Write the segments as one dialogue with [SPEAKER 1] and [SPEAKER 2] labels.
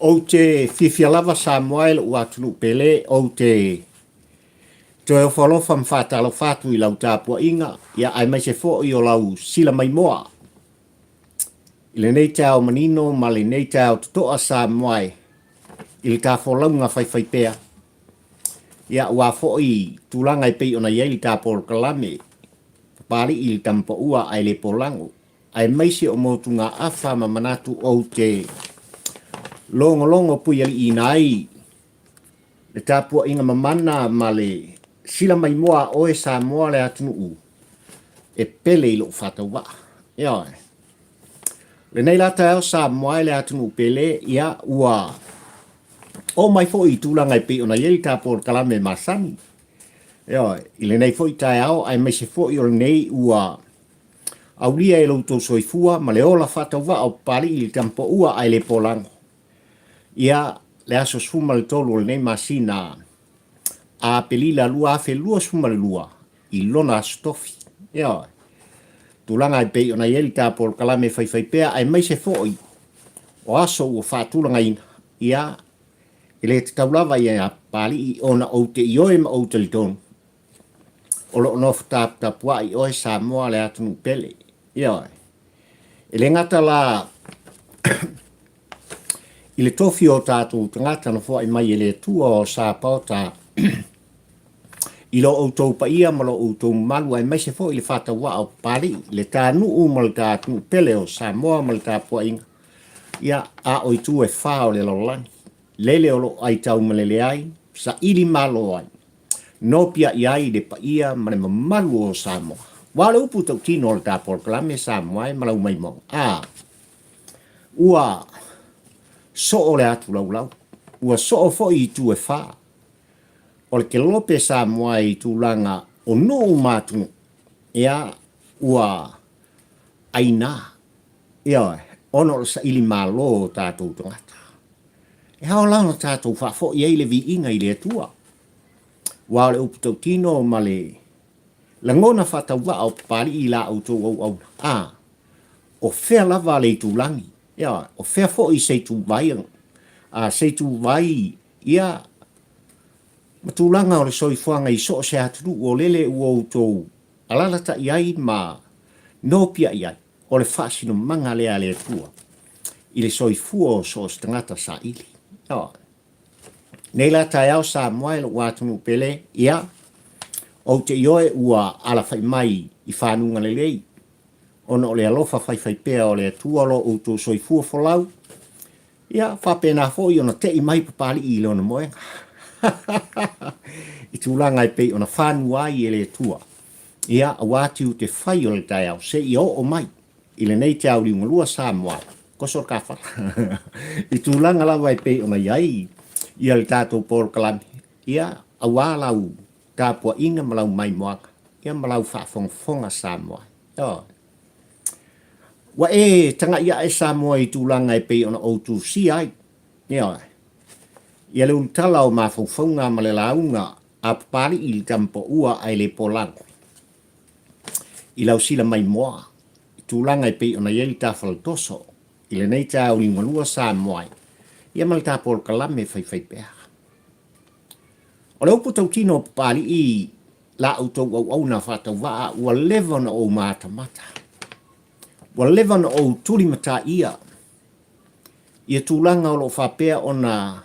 [SPEAKER 1] Ou te fiafia lava Samoa e lou atunuu pele, ou te toe ofo alofa ma faatalofa atu i lau tapuaiga, ia aemaise foi o lau sila maimoa i lenei taeao manino ma lenei taeao totoa Samoa e i le ta folauga faifaipea, ia aua foi tulaga e pei ona i ai le ta polokalame Papalii i le Tamapaua ae le Polago. aemaise o motugaafa ma manatu ou te logologo puialiiina ai le tapuaiga mamana ma le sila maimoa a oe Samoa le atunuu e pele i lou faatauvaa. Ioe. Lenei la taeao Samoa e le atunuu pele, ia ua oo mai foi i tulaga e pei ona i ai le ta polokalame masani. Ioe, i lenei foi taeao aemaise foi o lenei ua Aulia e lo outou soifua ma le ola faatauvaa o Papalii i le Tamapaua ae le Polago. Ia, le aso 13 o lenei masina a Apelila 2022 i lona aso tofi. Ioe. Tulaga e pei ona i ai le ta polokalame faifaipea aemaise foi o aso ua faatulagaina, ia, e le tatau lava ia Papalii ona ou te ioe ma ou talitonu O lo o nofo taputapuai oe Samoa le atunuu pele. Ioe. E le gata la i le tofi o tatou tagata na foai mai e le Atua o sa paota i lo outou paia ma lo outou mamalu aemaise foi le faatauaa o Papalii, le ta nuu ma le ta atunuu pele o Samoa ma le tapuaiga, ia, a o itu e fa o le lalolagi. Lele o lo o aitau malele ai, saili malo ai, nopiai ai le paia ma le mamalu o Samoa. Aua o le upu tautino o le ta polokalame Samoa e ma lau maimoga, a, ua soo le atu laulau, ua soo foi itu e fa o le kelope Samoa i tulaga o nuu ma atunuu, ia, ua aina, ioe, ona o le saili malo o tatou tagata. E ao la ona tatou faafoi ai le viiga i le Atua, aua o le upu tautino ma le lagona faatauvaa o Papalii i la outou auauna, a, o fea lava le itulagi, ioe, o fea foi se ituvai, a, se ituvai, ia, ma tulaga o le soifuaga i so o se atunuu o lele ua outou alalatai ai ma nopiai ai. O le faasinomaga lea a le Atua i le soifua o so o se tagata saili. Ioe. Nei la taeao Samoa e lou atunuu pele, ia, ou te ioe ua alafai mai i fanuga lelei, ona o le alofa faifaipea o le Atua lo outou soifua folau, ia, faapena foi ona tei mai Papalii i lona moega. I tulaga e pei ona fanua ai e le Atua. Ia, aua tiute fai o le taeao seia oo mai i lenei teauliugalua Samoa, koso le kafala. I tulaga lava e pei ona i ai ia le tatou polokalame, ia, aua lau tapuaiga ma lau maimoaga, ia ma lau faafogafoga Samoa. Ioe. Ua e tagai ae Samoa i tulaga e pei ona ou tusia ai. Ioe. Ia le ulutala o mafaufauga ma le lauga a Papalii i le tamapaua ae le polago i lau sila maimoa i tulaga e pei ona i ai le ta faletoso i lenei taeao liugalua Samoa ai, ia ma le ta polokalame faifaipea. O le upu tautino o Papalii la outou auauna faatauvaa ua leva ona ou matamata, ua leva ona ou tulimataia ia tulaga o lo o faapea ona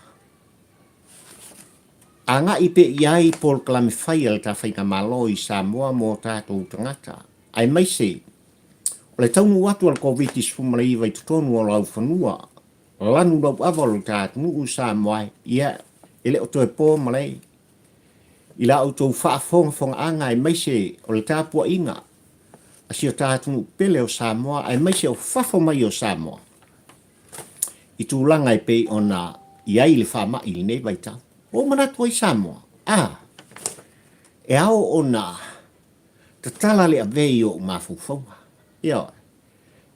[SPEAKER 1] Agai pea i ai polokalame fai a le ta Faigamalo i Samoa mo tatou tagata, aemaise o le taunuu atu a le Koviti-19 i totonu o laufanua lanu lauava o le ta atunuu Samoa, ia, e le o toe po malae i la outou faafogafogaaga aemaise o le tapuaiga a si o ta atunuu pele o Samoa aemaise o fafo mai o Samoa. i tulaga e pei ona i ai le faamai i lenei vaitau. Ua ou manatu ai Samoa, a, e ao ona tatala le ave i ou mafaufauga. Ioe.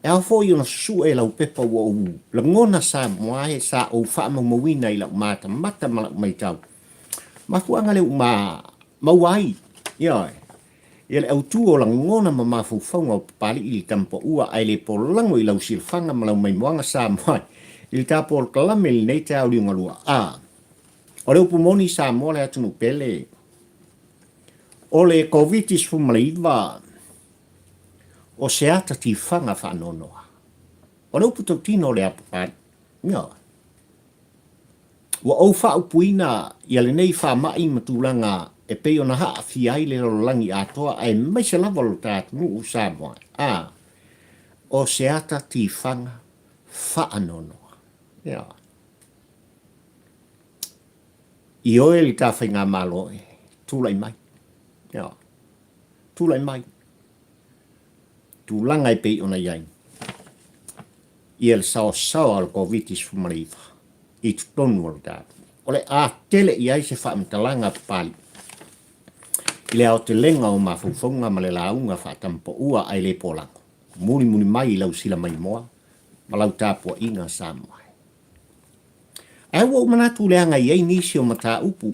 [SPEAKER 1] E ao foi ona susue lau pepa ua ou lagona Samoa e sa ou faamaumauina i lau matamata ma lau maitau. Mafuaaga lea ua maua ai, ioe, Ia le autu o lagona ma mafaufauga o Papalii i le tamapaua ae le polago i lau silafaga ma lau maimoaga Samoa. I le tapolokalame i lenei taeao liugalua, a o le upu moni Samoa le atunuu pele, o le Koviti-19 o se ata tifaga faanoanoa. O le upu tautino o le Apapali, ioe. Ua ou faaupuina ia lenei faamai ma tulaga e pei ona aafia ai le lalolagi atoa aemaise lava lo ta atunuu o Samoa, a o se ata tifaga faanoanoa. Ioe. Ioe le ta faigamalo e tulai mai. Ioe. Tulai mai. Tulaga e pei ona i ai ia le saosaoa o le Koviti-19 i totonu o le tatou. O le a tele i ai se faamatalaga a Papalii i le aotelega o mafaufauga ma le lauga faatamapaua ae le polago, mulimuli mai i lau sila maimoa ma lau tapuaiga Samoa. Ae ua ou manatu leaga e i ai nisi o mataupu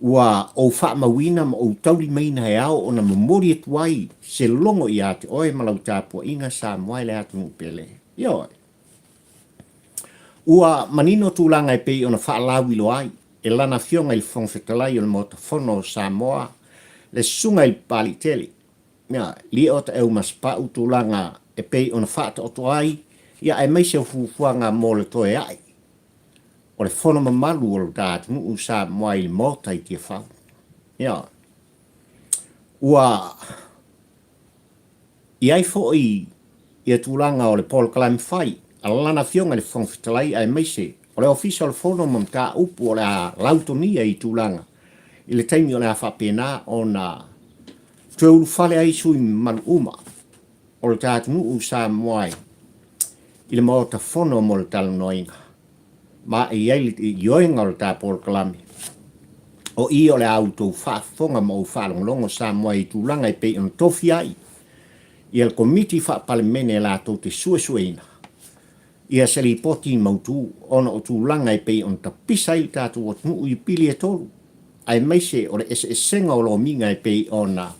[SPEAKER 1] ua ou faamauina ma ou taulimaina e ao ona momoli atu ai se logo ia te oe ma lau tapuaiga Samoa e le atunuu pele. Ioe. Ua manino tulaga e pei ona faalauiloa ai e lana Afioga i le Fofoga Fetalai o le Maota Fono o Samoa, le Susuga i le Papaliitele, Ia, lie o taeu ma Sapau tulaga e pei ona faataoto ai, ia aemaise o fuafuaga mo le toe ae o le fono mamalu o lo ta atunuu Samoa i le Maota i Tiafau. Ia, ua i ai foi ia tulaga o le polokalame fai a lana Afioga i le Fofoga Fetalai aemaise o le Ofisa o le Fono ma mataupu o le a lautogia i tulaga i le taimi o le a faapena ona toe ulufale ai sui mamalu uma o le ta atunuu Samoa i le Maota Fono mo le talanoaina ma e i ai le ioega o le ta polokalame. O i o le a outou faafofoga ma ou faalogologo Samoa i tulaga e pei ona tofia ai ia le Komiti Faa-Palemene latou te suesueina ia se lipoti mautu ona o tulaga e pei ona tapisa ai le tatou atunuu i pili e tolu, aemaise o le eseesega o lomiga e pei ona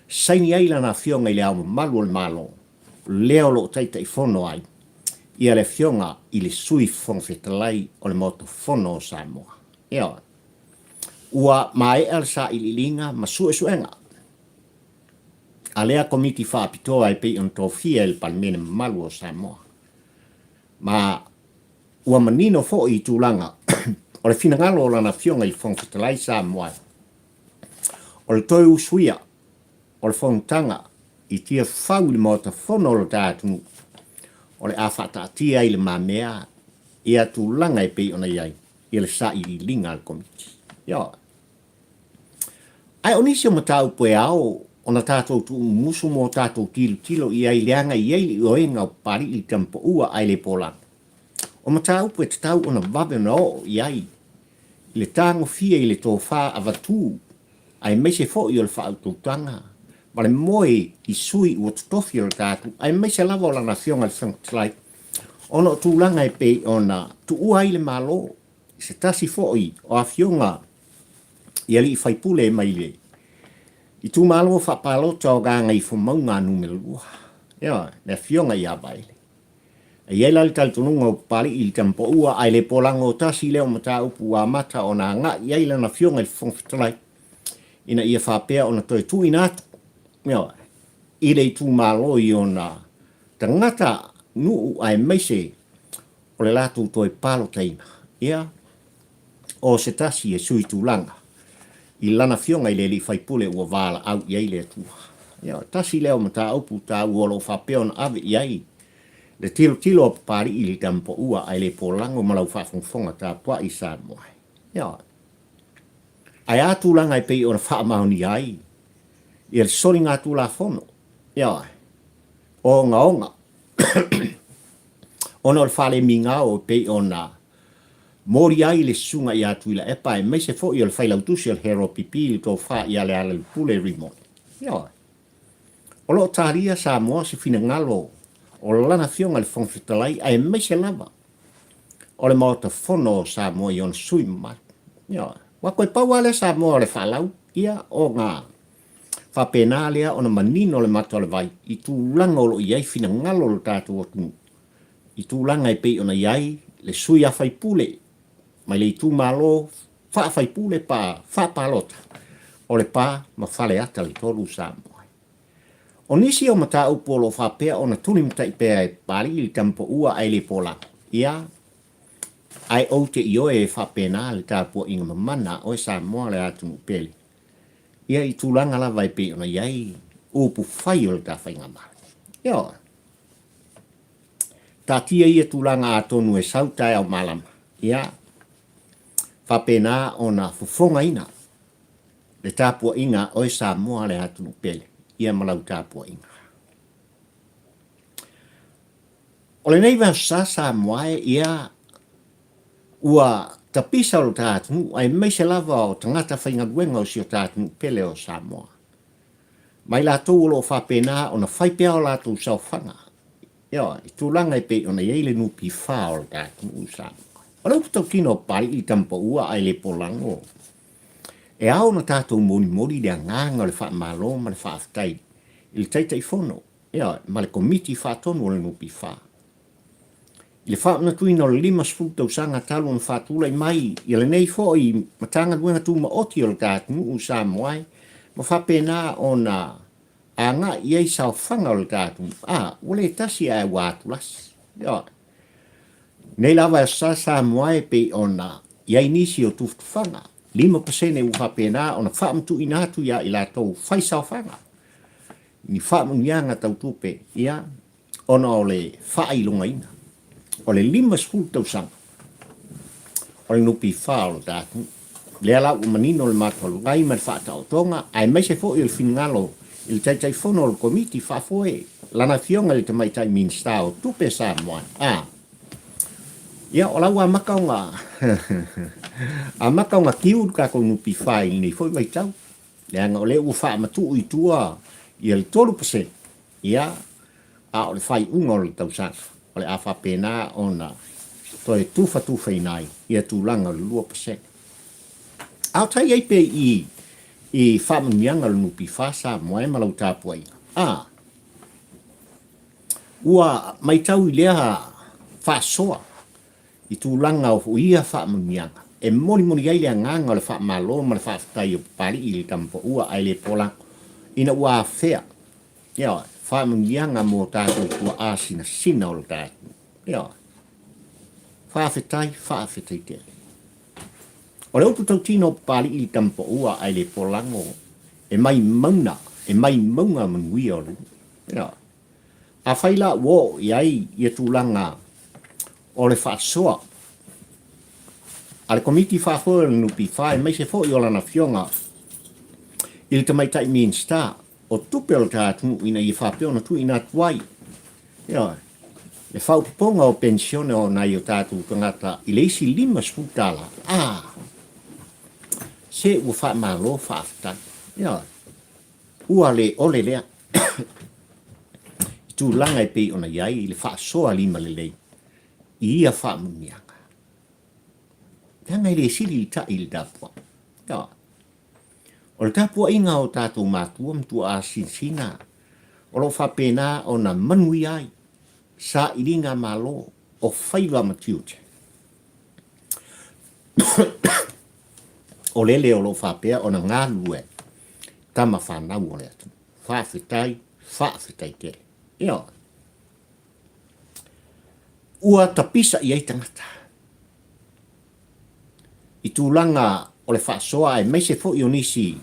[SPEAKER 1] saini ai lana Afioga i Le Ao Mamalu o le Malo, lea o lo o Taitaifono ai ia le Afioga i le Sui Fofoga Fetalai o le Maota Fono o Samoa. Ioe. Ua maea le sailiiliga ma suesuega a lea Komiti Faapitoa e pei ona tofia e le Palemene mamalu o Samoa. Ma ua manino foi i tulaga o le finagalo o Lana Afioga i le Fofoga Fetalai Samoa o le toe usuia o le fonotaga i Tiafau i le Maota Fono o lo ta atunuu, o le a faataatia ai i le mamea ia tulaga e pei ona i ai ia le sailiiliga a le Komiti. Ioe. Ae o nisi o mataupu e ao ona tatou tuumumusu mo tatou tilotilo i ai leaga e i ai le ioega o Papalii i le tamapaua ae le polaga. O mataupu e tatau ona vave ona oo i ai i le tagofia i le tofa avatu aemaise foi o le faautautaga ma le moe i sui ua totofi o le tatou aemaise lava o lana Afioga i le Fofoga Fetalai ona o tulaga e pei ona tuua ai le Malo i se tasi foi o afioga i alii faipule mai le itumalo faapalota o Gagaifomauga Nu.2, ioe, le Afioga ia Vaele. E i ai la le talitonuga o Papalii i le tamapaua ae le polago tasi lea o mataupu ua amata ona agai i ai lana Afioga i le Fofoga Fetalai ina ia faapea ona toe tuuina atu, ioe, i le itumalo i ona tagata nuu aemaise o le latou toe palotaina, ia, o se tasi e sui tulaga i lana afioga i le alii faipule ua valaau i ai le Atua. Ia, tasi lea o mataupu taua o lo o faapea ona ave i ai le tilotilo a Papalii i le tamapaua ae le polago ma lau faafogafoga tapuai Samoa. Ia, ae a tulaga e pei ona faamaonia ai ia le soligatulafono, ia, ogaoga ona o le faalemigao e pei ona moli ai le susuga ia Tuilaepa aemaise foi o le failautusi o le HRPP le tofa ia Lealailepule Rimoni. Ioe. O lo o talia Samoa se finagalo o lana Afioga i le Fofoga Fetalai aemaise lava o le Maota Fono o Samoa i ona sui mamalu. Ioe. Ua toe pau lava lea Samoa o le faalau ia ona faapena lea ona manino le mata o le vai i tulaga o lo o i ai finagalo o lo tatou atunuu. i tulaga e pei ona i ai le sui a faipule mai le itumalo faafaipule pa faapalota o Lepa ma Faleata le 3 Samoa. O nisi o mataupu o lo o faapea ona tulimatai pea e Papalii le tamapaua ae le polago, ia, ae ou te ioe e faapena le tapuaiga mamana a oe Samoa le atunuu pele, ia i tulaga lava e pei ona i ai upu fai o le ta faigamalo. Ioe. Taatia ia tulaga atonu e sau taeao malama, ia, faapena ona fofogaina le tapuaiga a oe Samoa le atunuu pele, ia ma lau tapuaiga. O lenei vaiaso sa Samoa e, ia, ua tapisa lo ta atunuu aemaise lava o tagata faigaluega o si o ta atunuu pele o Samoa. Ma i latou o lo o faapena ona fai pea o latou saofaga, ioe, i tulaga e pei ona i ai le NPF o le ta atunuu i Samoa. O le upu tautino a Papalii i Tamapaua ae le polago, e ao ona tatou molimoli le agaga o le faamalo ma le faafetai i le Taitaifono, ioe, ma le Komiti Faatonu o le NPF. I le faamanatuina o le 50 tausaga talu ona faatulai mai ia lenei foi Matagaluega Tumaoti o le ta atunuu i Samoa ma faapena ona agai i ai saofaga o le ta atunuu, a, ua le tasi ae ua atulasi. Ioe. Nei lava e aso Sa Samoa e pei ona i ai nisi o tufatufaga, 5% ua faapena ona faamatuuina atu ia i latou fai saofaga i ni faamanuiaga tau tupe, ia, ona o le faailogaina o le 50 tausaga o le NPF o le ta atunuu. Lea la ua manino le matou ma le faataotoga aemaise foi o le finagalo i le Taitaifono o le Komiti Faafoe, lana Afioga i le Tamaitai Minisita o Tupe Samoa. A, ia, o la ua amata ona amata ona kiu le tatou NPF i lenei foi vaitau, leaga o lea ua faamatuu i tua ia le 3%. Ia, a o le faaiuga o le tausaga, o le a faapena ona toe tufatufaina ai ia tulaga o le 2%. A o tai ai pea i i faamanuiaga o le NPF Samoa e ma lau tapuaiga, a ua matau i lea faasoa i tulaga o ia faamanuiaga e molimoli ai le agaga o le faamalo ma le faafetai o Papalii i le Tamapaua ae le polago ina ua afea Ioe, faamanuiaga mo tatou tuaa sinasina o lo ta atunuu. Ioe. Faafetai, faafetai tele. O le upu tautino o Papalii i le tamapaua ae le polago e mai mauna, e mai mauga manuia o le nuu. Ioe. Afai la ua oo i ai ia tulaga o le faasoa a le Komiti Faafoe o le NPF aemaise foi o lana afioga i le Tamaitai Minisita o tupe o le ta atunuu ina ia faapea ona tuuina atu ai, ioe, le faaopoopoga o penisione o nai o tatou tagata i le isi $50, a, se ua faamalo faafetai, ioe, ua le ole lea i tulaga e pei ona i ai le faasoa limalelei i ia faamanuiaga. Leaga e le sili le ta'i i le tapuai. Ioe. O le tapuaiga a o tatou matua ma tuaa sinasina o lo o faapena ona manuia ai sailiga malo o faiva ma tiute. O lele o lo o faapea ona galulue tama fanau o le atunuu. Faafetai, faafetai tele. Ioe. Ua tapisa i ai tagata. I tulaga o le faasoa aemaise foi o nisi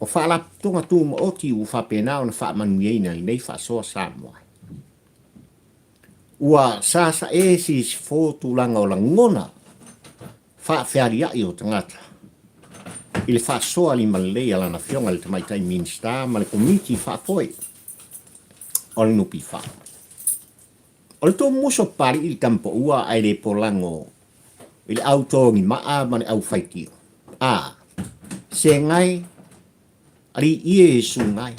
[SPEAKER 1] o faalapotopotoga tumaoti ua faapena ona faamanuiaina i lenei faasoa Samoa. Ua sasae sisifo tulaga o lagona faafealiai o tagata i le faasoa limalelei a Lana Afioga i le Tamaitai Minisita ma le Komiti Faafoe o le NPF. O le tomuso Papalii i le tamapaua ae le polago i le au togimaa ma le au faitio. A, segae, alii ie e sugae.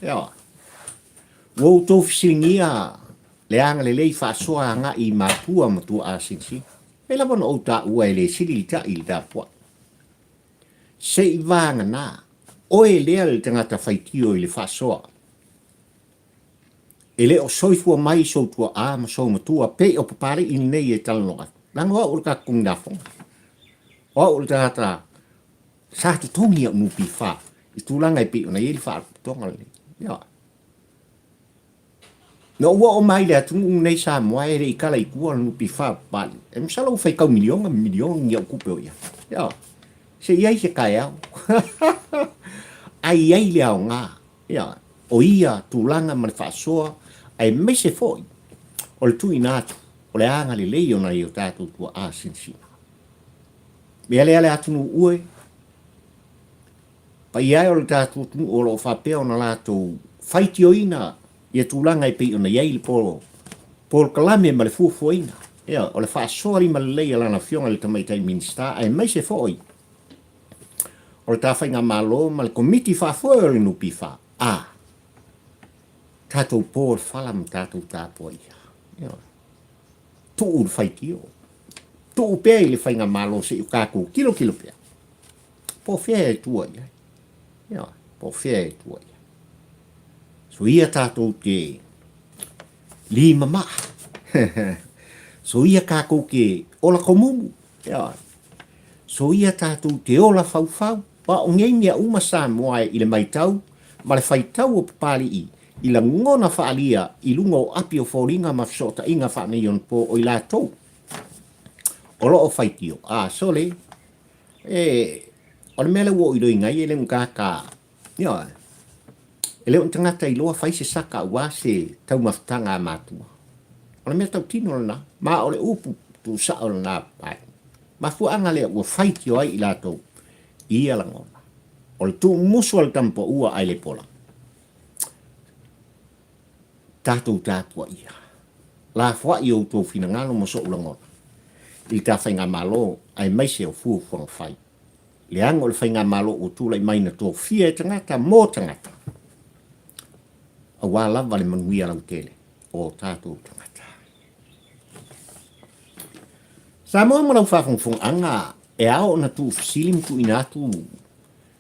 [SPEAKER 1] Ioe. Ua outou fesiligia le agalelei faasoa agai i matua ma tuaa silasila. Pei lava ona ou taua e le sili le ta'i i le tapuai. Se i vagana, oe lea le tagata faitio i le faasoa. E le o soifua mai sou tua'a ma sou matua pei o Papali'i lenei e talanoa atu. Leaga o au o le tagata totogi lafoga. O au o le tagata sa totogi au NPF i tulaga e pei ona i ai le faalapotopotoga lenei. Ioe. Na ou oo mai i le atunuu lenei Samoa e le i kala i tua le NPF a Papali'i. E masalo ua faitau miliona ma miliona ni au tupe o i ai. Ioe. Se i ai se taeao. Ae i ai le aoga. Ioe. O ia tulaga ma le faasoa aemaise foi o le tuuina atu o le agalelei o nai o tatou tuaa sinasina. Mea lea le atunuu e, paia e o le tatou atunuu o lo o faapea ona latou faitioina ia tulaga e pei ona i ai le polokalame ma le fuafuaina. Ioe, o le faasoa limalelei a Lana Afioga i le Tamaitai Minisita aemaise foi o le ta Faigamalo ma le Komiti Faafoe o le NPF, a tatou po le fala ma tatou tapuaia. Ioe. Tuu le faitio. Tuu pea i le Faigamalo se i o tatou tilotilo pea. Po o fea e tua i ai. Ioe, po o fea e tua i ai. So ia tatou te limamaa. So ia tatou te ola komumu. Ioe. So ia tatou te ola faufau. A o nei mea uma Samoa e i le maitau ma le faitau o Papali'i i lagona faaalia i luga o api o foliga ma fesootaiga faaneionapo o i latou o lo o faitio. A, sole, e, o le mea lea ua ou iloiina ai e le o ni tagata, ioe, e le o ni tagata iloa fai se saka aua se taumafataga a matua. O le mea tautino lena, ma o le upu tuusao lena a Papali'i. Mafuaaga lea ua faitio ai i latou i ia lagona. O le tuumusu a le tamapaua ae le pola. Tatou tapuaia. Lafoai outou finagalo ma so'u lagona i le ta faigamalo aemaise o fuafuaga fai. Leaga o le faigamalo ua tulai mai na tofia e tagata mo tagata aua lava le manuia lautele o tatou tagata. Samoa ma lau faafogafogaaga e ao ona tuufesili ma tuuina atu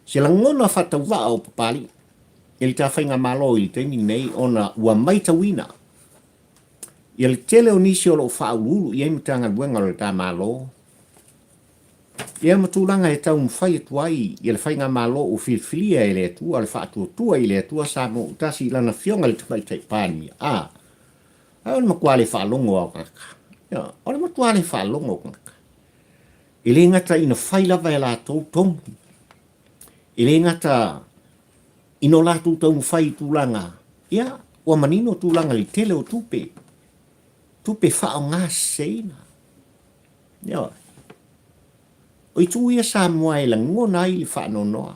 [SPEAKER 1] se lagona faatauvaa o Papali'i i le ta faigamalo i le taimi lenei ona ua maitauina ia le tele o nisi o lo o faauluulu i ai Matagaluega o le ta Malo ia ma tulaga e taumafai atu ai ia le faigamalo ua filifilia e le Atua le faatuatua i le Atua Samoa ua tasi i lana Afioga i le Tamaitai Palemia a Ae o le matua le faalogo lava o tagata. Ioe, o le matua le faalogo o tagata. E le gata ina fai lava e latou tonu, e le gata ina o latou taumafai i tulaga, ia, ua manino tulaga i le tele o tupe, tupe faaaogaseseina. Ioe. O itu ia Samoa e lagona ai le faanoanoa,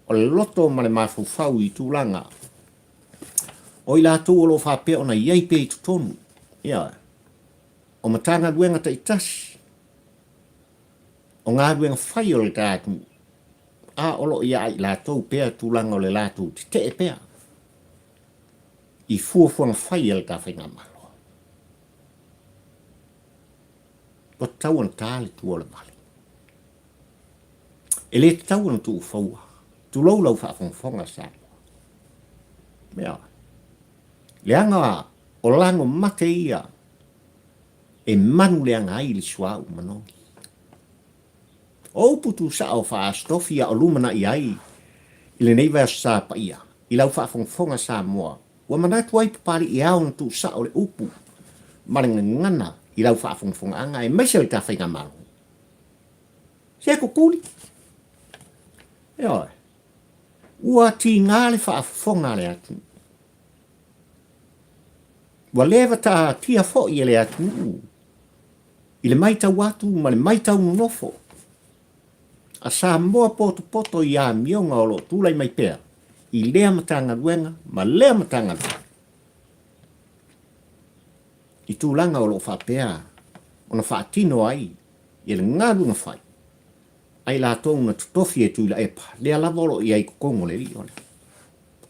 [SPEAKER 1] o le loto ma le mafaufau i tulaga O i latou o lo o faapea ona i ai pea i totonu, ioe, o Matagaluega taitasi, o galuega fai o le ta atunuu, a o lo o ia i latou pea tulaga o le latou tetee pea i fuafuaga fai a le ta Faigamalo. Ua tatau ona ta le tua o le vale. E le tatau ona tuufaua. Tulou lau faafogafoga Samoa. Ioe. Leaga o lago mate ia e manu leaga ai le suauu manogi. O upu tuusao faa-Aso Tofi a o lumanai ai i lenei vaiaso sa paia i lau faafogafoga Samoa, ua manatu ai Papali'i e ao ona tuusao le upu ma le gagana i lau faafogafogaaga aemaise le ta faigamalo. Se kukuli. Ioe. Ua tiga le faafofoga a le atunuu. Ua leva taatia foi e le atunuu i le maitau atu ma le maitau nonofo a Samoa potopoto i amioga o lo o tulai mai pea i lea Matagaluega ma lea Matagaluega i tulaga o lo o faapea ona faatino ai ia le galuega fai a i latou na totofi e Tuilaepa, lea lava o lo o i ai i totonu o le alii o le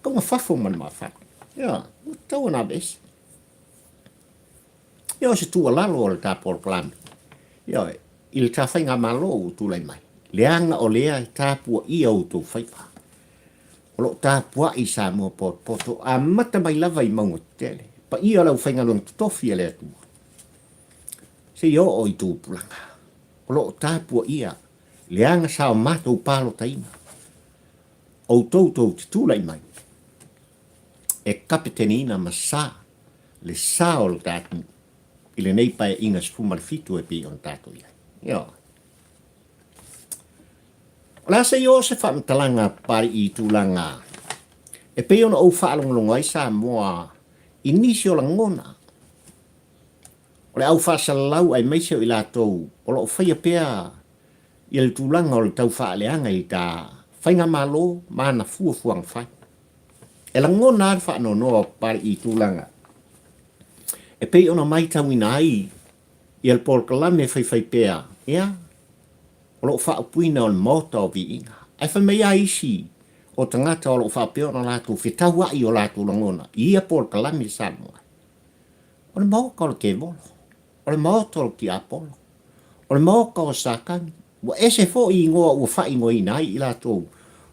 [SPEAKER 1] tauga fafo ma le mafana. Ia, ua tatau ona aveese. Ia, o se tuualalo o le ta polokalame, ia, i le ta faigamalo ua tulai mai, leaga o lea e tapuaia outou faiva. O lo o tapuai i Samoa potopoto, amata mai lava i mauga tetele, paia o le aufaigaluega totofi a le Atua, seia oo i tupulaga. O lo o tapuaia leaga sa o matou palotaina, outou tou te tulai mai e kapeteneina ma sa le sa o le ta atunuu i lenei Paeaiga 17 e pei ona tatou i ai. Ioe. O le a se i oo se faamatalaga Papalii i tulaga e pei ona ou faalogologo ai Samoa i nisi o lagona o le au faasalalau aemaise o i latou o lo o faia pea ia le tulaga o le tau faaleaga i ta faigamalo ma ana fuafuaga fai. E lagona lava le faanoanoa o Papalii i tulaga e pei ona matauina ai ia le polokalame faifaipea, ia, o lo o faaupuina o le Maota o Viiga. Ae fai mai lava isi o tagata o lo o faapea ona latou fetauai o latou lagona i ia polokalame Samoa, o le Maota o le Kevolo, o le Maota o le Tiapolo, o le Maota o Satani. Ua ese foi igoa ua faaigoaina ai i latou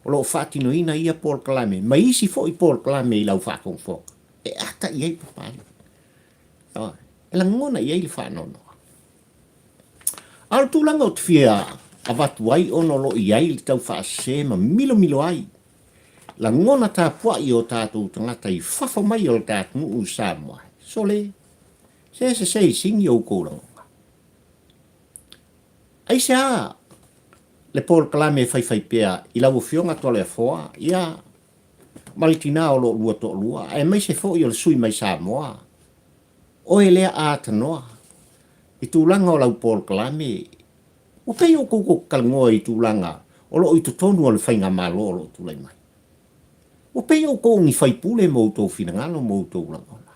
[SPEAKER 1] o lo o faatinoina ia polokalame ma isi foi polokalame i lau faafogafoga e ata i ai Papalii. E lagona i ai le faanoanoa. A o le tulaga ou te fia avatu ai ona o lo o i ai le tau faasese ma milomilo ai lagona tapuai o tatou tagata i fafo mai o le ta atunuu i Samoa, sole, se sese i sigi outou lagona. Aisea le polokalame e faifaipea i lau Afioga Toleafoa, ia, ma le tina o lo oulua toalua, aemaise foi o le sui mai Samoa, oe lea a atanoa i tulaga o lau polokalame, ua pei outou tou te talanoa i tulaga o lo o i totonu o le faigamalo o lo o tulai mai. Ua pei outou o ni faipule ma outou finagalo ma outou lagona.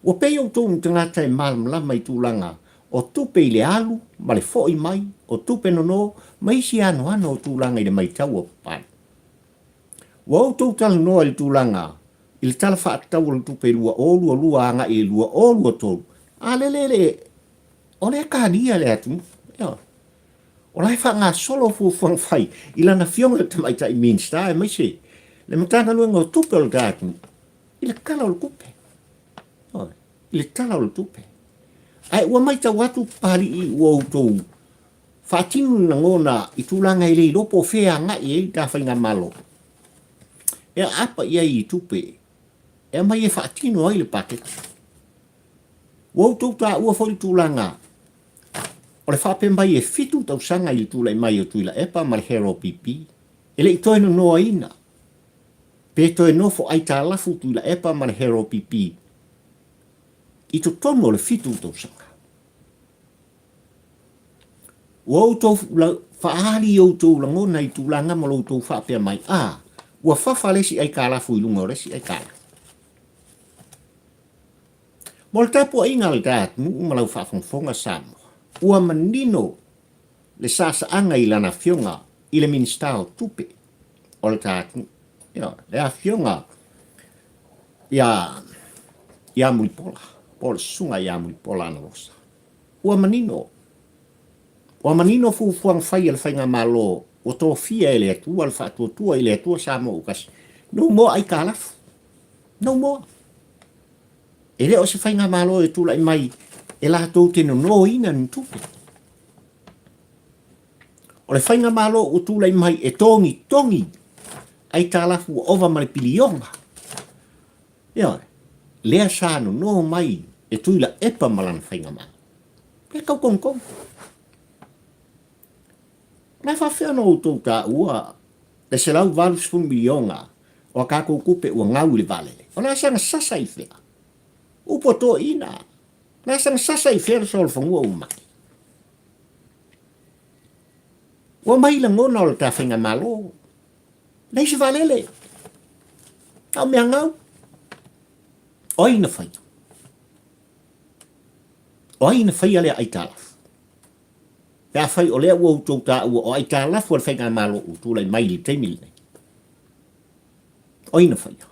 [SPEAKER 1] Ua pei outou ni tagata e malamalama i tulaga o tupe i le alu ma le foi mai, o tupe nono ma isi anoano o tulaga i le maitau a Papalii. Ua outou talanoa i le tulaga i le Tala Faatatau o le Tupe 2022 agai i le 2023, a lele le, o lea e talia le atunuu. Ioe. O la e faagasolo fuafuaga fai i lana Afioga i le Tamaitai Minisita aemaise le Matagaluega o Tupe o le ta atunuu i le Tala o le Tupe. Ioe. I le Tala o le Tupe. Ae ua matau atu Papalii ua outou Faatino le lagona i tulaga e le iloa po o fea e agai i ai le ta faigamalo e aapa i ai i tupe e aumai e faatino ai le paketi. Ua outou taua foi le tulaga o le faapea mai e fitu tausaga i le tulai mai o Tuilaepa ma le HRPP e le i toe nonoaina pe toe nofo aitalafu Tuilaepa ma le HRPP i totonu o le fitu tausaga. Ua outou faaali i outou lagona i tulaga ma lo outou faapea mai, A, ua fafa le isi aikalafu i luga o le isi aikalafu. Mo le tapuaiga a le ta atunuu ma lau faafogafoga Samoa, ua manino le saasaaga i lana afioga i le Minisita o Tupe o le ta atunuu, le afioga ia Mulipola, po o le Susuga ia Mulipola Anarosa. Ua manino. Ua manino fuafuaga fai a le Faigamalo ua tofia e le Atua le faatuatua i le Atua Samoa ua tasi. No more aitalafu. No more. E le o se Faigamalo e tulai mai e latou te nonoina ni tupe. O le Faigamalo ua tulai mai e togitogi aitalafu ua ova ma le piliona. Ioe, lea sa nono mai e Tuilaepa ma lana faigamalo. Lea tau togitogi. O le a faafefea ona outou taua le $180 miliona o a tatou tupe ua gau i le vaalele? O le a saga sasa i fea? Upu a toeaiina, o le a saga sasa i fea le solofanua ua mate? Ua mai lagona o le ta faigamalo. Leai se vaalele. Na o mea gau. O ai na faia? O ai na faia lea aitalafu? Pe afai o lea ua outou taua o aitalafu a le faigamalo ua tulai mai i le taimi lenei. O ai na faia?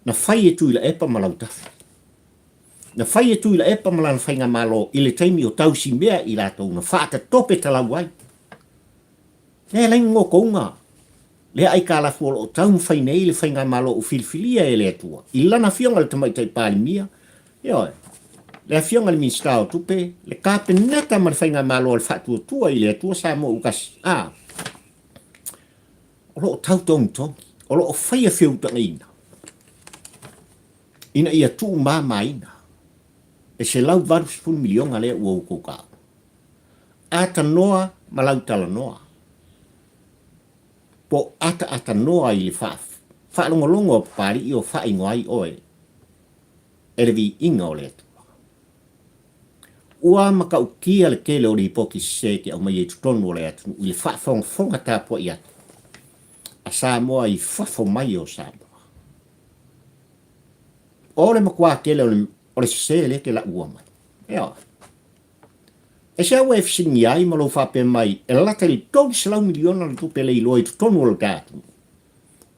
[SPEAKER 1] Na fai e Tuilaepa ma Lautafi. Na fai e Tuilaepa ma lana faigamalo i le taimi o tausimea i latou na faatatope talau ai. Lea e alai gogogouga. Lea aitalafu o lo o taumafai nei le Faigamalo ua filifilia e le Atua i lana Afioga i le Tamaitai Palemia, ioe, le Afioga i le Minisita o Tupe, le Kapeneta ma le Faigamalo a le Faatuatua i le Atua Samoa ua tasi, a, o lo o tau togitogi, o lo o faia feutagaiga ina ia tuumamaina le $180 miliona lea ua outou taua. Atanoa ma lautalanoa. Po o ataatanōa i le faalogologo a Papalii o faaigoa ai oe e le viiga o le Atua. Ua matautia le tele o lipoti sese e te aumaia i totonu o le atunuu i le faafogafoga tapuai atu a Samoa i fafo mai o Samoa. O le matua tele o le sese lea e te laua mai. Ioe. Aisea ua e fesiligia ai ma lou faapea mai e lata i le 300 miliona le tupe leiloa i totonu o le ta atunuu?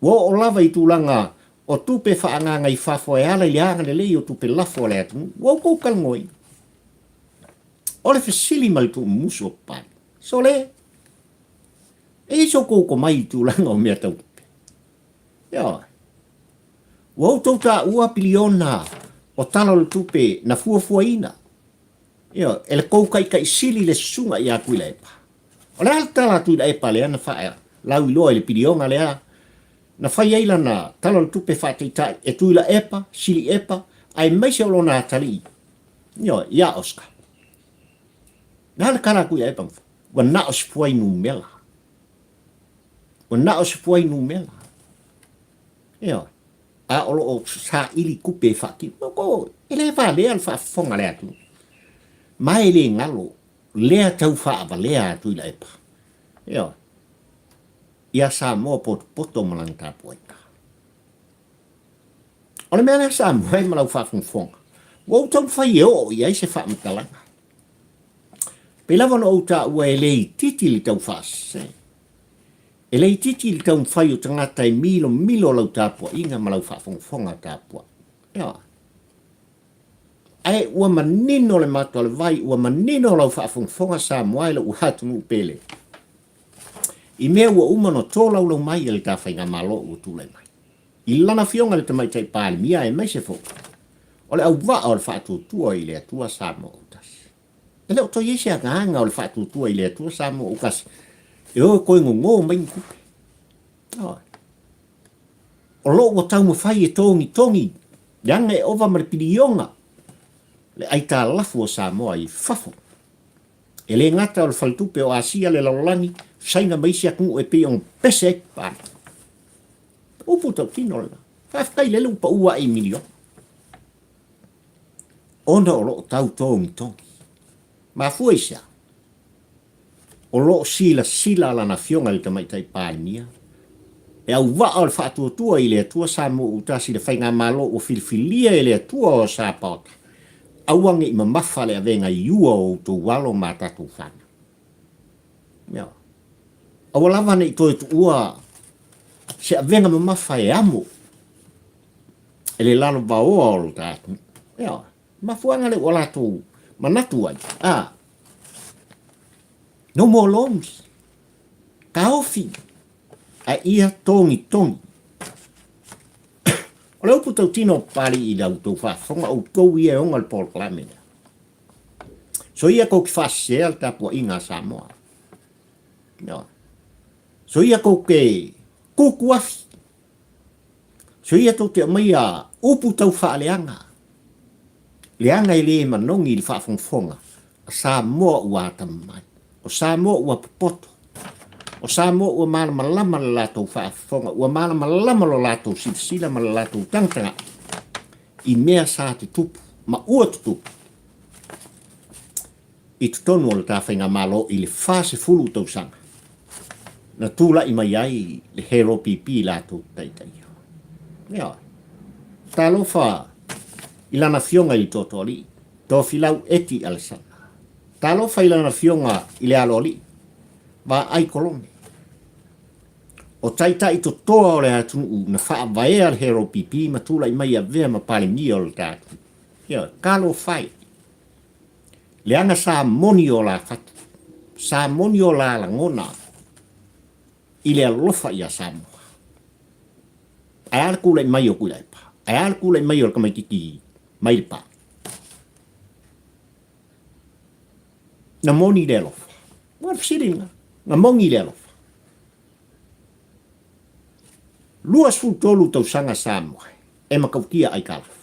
[SPEAKER 1] Ua oo lava i tulaga o tupe faaagaaga i fafo e ala i le agalelei o tupe lafo a le atunuu. Ua outou talanoaina. O le fesili ma le tuumumusu o Papalii, Sole, e i ai so outou tomai i tulaga o mea tau tupe? Ioe. Ua outou taua piliona o tala o le tupe na fuafuaina Ioe, e le tou taitai sili le susuga ia Tuilaepa. O le a le tala a Tuilaepa lea na faalauiloa i le piliona lea na fai ai lana Tala o le Tupe faataitai e Tuilaepa, Siliepa aemaise o lona atalii, ioe, ia Oscar. O le a le tala a Tuilaepa na fai? Ua na o se fuainumera. Ua na o se fuainumera. Ioe. A o lo o saili tupe e faatino. Ko, e le valea le faafofoga a le atunuu. Ma e le galo lea tau faavalea a Tuilaepa. Ioe. Ia Samoa potopoto ma lana tapuaiga. O le mea lea Samoa e ma lau faafogafoga, ua ou taumafai e oo i ai se faamatalaga. Pei lava ona ou taua e le itiiti le tau faasese. E le itiiti le taumafai o tagata e milomilo lau tapuaiga ma lau faafogafoga tapuai. Ioe. Ae ua manino le mata o le vai, ua manino lau faafogafoga Samoa e lou atunuu pele i mea ua uma ona tolaulau mai e le ta faigamalo ua tulai mai. I lana afioga i le Tamaitai Palemia aemaise foi o le auvaa o le faatuatua i le Atua Samoa Autasi. E le o toe i ai se agaga o le faatuatua i le Atua Samoa Autasi e o e toe gogo mai ni tupe. Ioe. O lo o ua taumafai e togitogi leaga e ova ma le piliona le aitalafu o Samoa i fafo. E le gata o le faletupe o Asia, le lalolagi, Saina ma isi atunuu e pei ona pese ai Papalii. Upu tautino lena. Faafetai lele ua pau ae i miliona. Ona o lo o tau togitogi. Mafua i se a? O lo o silasila lana afioga i le Tamaitai Palemia, e auvaa o le faatuatua i le Atua Samoa Utasi le faigamalo ua filifilia e le Atua o Sapaota, aua ne i mamafa le avega i ua o outou alo ma a tatou fanau. Ioe. Aua lava ne i toe tuua se avega mamafa e amo e le lalovaoa o lo ta atunuu. Ioe. Mafuaaga lea ua latou manatu ai, a, no more loans, taofi, a ia togitogi. O le upu tautino o Papalii i la outou faafofoga, outou ia e ona le polokalame lea. So ia tou te faasesea le tapuaiga a Samoa. Ioe. So ia tou te tutuafi. So ia tou te aumaia upu tau faaleaga, leaga e le manogi i le faafogafoga a Samoa ua atamamai, o Samoa ua popoto, o Samoa ua malamalama le latou faafofoga, ua malamalama lo latou silasila ma le latou tagatagai i mea sa tutupu ma ua tutupu i totonu o le ta faigamalo i le 40 tausaga na tulai mai ai le HLPP latou te taitaia. Ioe. Talofa i lana afioga i le Tootooalii, Tofilau Eti Alesana. Talofa i lana afioga i le Aloalii, Vaai Kolone. O taitai totoa o le atunuu na faavaea le HLPP ma tulai mai avea ma Palemia o le ta atunuu. Ioe. Talofa e. Leaga sa moni o la fatu, sa moni o la lagona. i le alofa ia Samoa. Ae a le tulai mai o Tuilaepa? Ae a le tulai mai o le tamaititi mai Lepa? Na moni le alofa. Ua le fesili lena. Na moni le alofa. 23 tausaga Samoa e matautia aitalafu.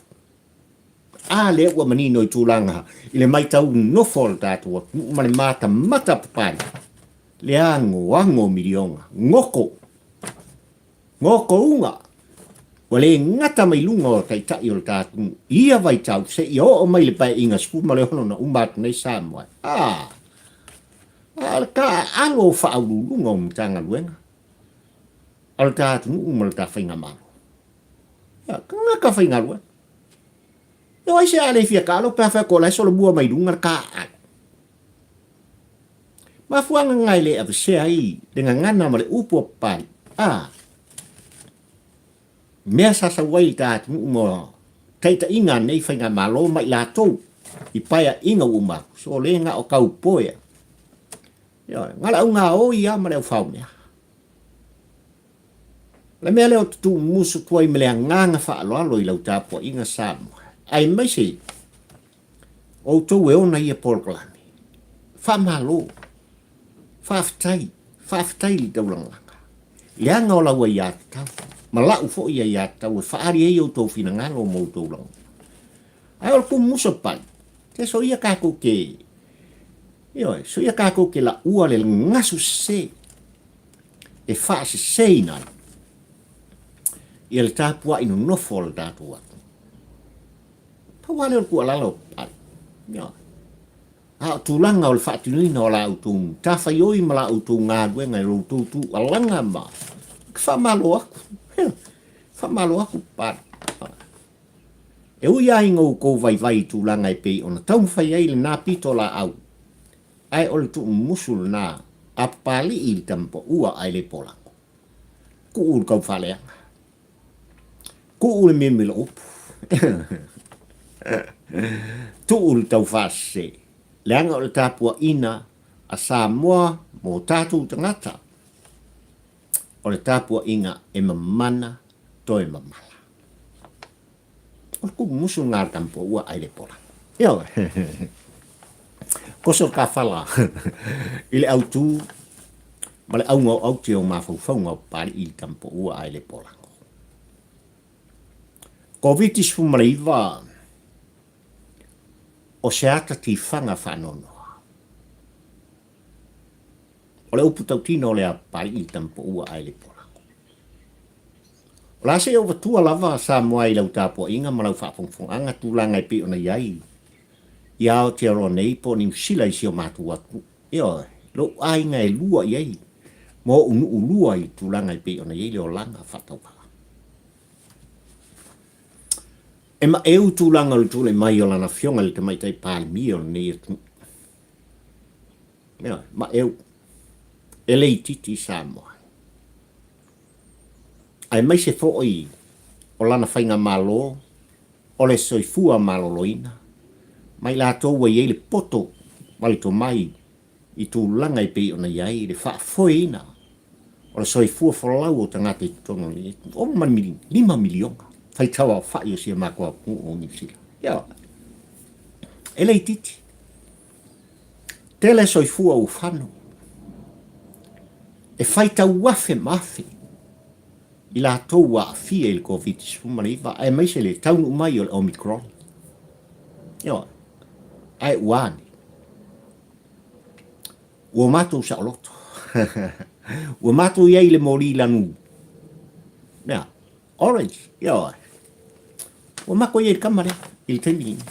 [SPEAKER 1] A lea ua manino i tulaga i le maitau nofo o le tatou atunuu ma le matamata papale, le agoago o miliona, goto, gotouga, ua le gata mai luga o taitai o le tatou atunuu i ia vaitau seia oo mai le Paeaiga 16 na uma atu nei Samoa. A, a o le taaalo o faauluuluga o Matagaluega a le ta atunuu ma le ta faigamalo. Ia, tagata faigaluega. Ia, o ai se a le fia taalo pe a fai atu o la e solomua mai luga le taaalo. Mafuaaga na e le avesea ai le gagana ma le upu a Papalii. A, mea sa sau ai i ta atunuu ma taitaiga a nei faigamalo ma i latou i paeaiga ua uma atu, so le na o kaupoe a. Ioe, na o le augaoi lava ma le aufaomea. O le mea lea ou te tuumusu atu ai ma le agaga faaaloalo i lau tapuaiga Samoa, aemaise outou e ona ia polokalame. Faamalo, faafetai, faafetai i le taulagalaga, leaga o lau aiatatau ma la'u foi aiatatau e faaali ai outou finagalo ma outou lagona. Ae o le tuumusu pai, te soia tatou te, ioe, soia tatou te la'ua le gasu sese e faaseseina ai ia le tapuai nonofo o le tatou atunuu. Pau lava lea o le tuualalo a Ioe. A o tulaga o le faatinoina o la outou matafaioi ma la outou galuega i lo outou tuualaga ma faamalo atu. Faamalo atu Papalii. E ui lava ina outou vaivai i tulaga e pei ona taumafai ai lena pito laau, Ae o le tuumumusu lena a Papalii i le tamapaua ae le polago. Tuu le taufaaleaga. Tuu le mimilo upu. Tuu le taufaasese. Leaga o le tapuaina a Samoa mo tatou tagata, o le tapuaiga e mamana toe mamala. O le tuumusu lena a le tamapaua ae le polago. Ioe. Koso le kafala i le autu ma le auga o aute o mafaufauga o Papalii i le tamapaua ae le polago. Koviti-19 o se ata tifaga faanoanoa. O le upu tautino o lea Papalii i le tamapaua ae le polago. O le a se i ou avatua lava Samoa i lau tapuaiga ma lau faafogafogaga tulaga e pei ona i ai i Aotearoa nei po o Niu Sila i si o matou atunuu. Ioe, lou aiga e lua i ai ma ou nuu lua i tulaga e pei ona i ai le olaga faatauvaa. E maeu tulaga o le tulai mai o lana afioga i le Tamaitai Palemia o lenei atunuu. Ioe, maeu. E le itiiti Samoa. Aemaise foi o lana faigamalo o le soifua maloloina ma i latou ua i ai le poto ma le tomai i tulaga e pei ona i ai le faafoeina o le soifua folau o tagata i totonu o lenei atunuu. Ova ma le 5 miliona faitau aofai o si a matou atunuu o Niu Sila. Ioe. E le itiiti. Tele soifua ua fano. E faitau afe ma afe i latou ua aafia i le Koviti-19 aemaise le taunuu mai o le Omicron. Ioe. Ae ua ane. Ua matou saoloto. Ua matou i ai i le moli lanu. Mea, orange. Ioe. Ua matou i ai i le kama lea, i le taimi lenei.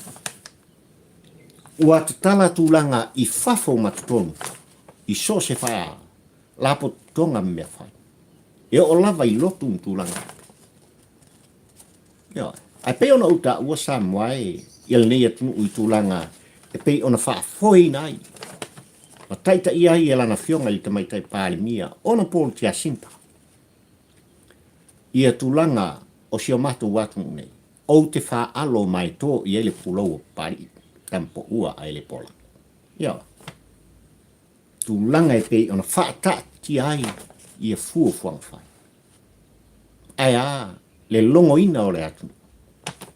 [SPEAKER 1] Ua tatala tulaga i fafo ma totonu i so o se faalapotopotoga ma mea fai. E oo lava i lotu ma tulaga faapea. Ioe. Ae pei ona ou taua Samoa e ia lenei atunuu i tulaga e pei ona faafoeina ai ma taitaia ai e lana Afioga i le Tamaitai Palemia, Honourable Jacinta, ia tulaga o si o matou atunuu nei. Ou te faalo maeto i ai le pulou o Papalii, Tampoua ae le Pola. Ioe. Tulaga e pei ona faataatia ai ia fuafuaga fai. Ae a le logoina o le atunuu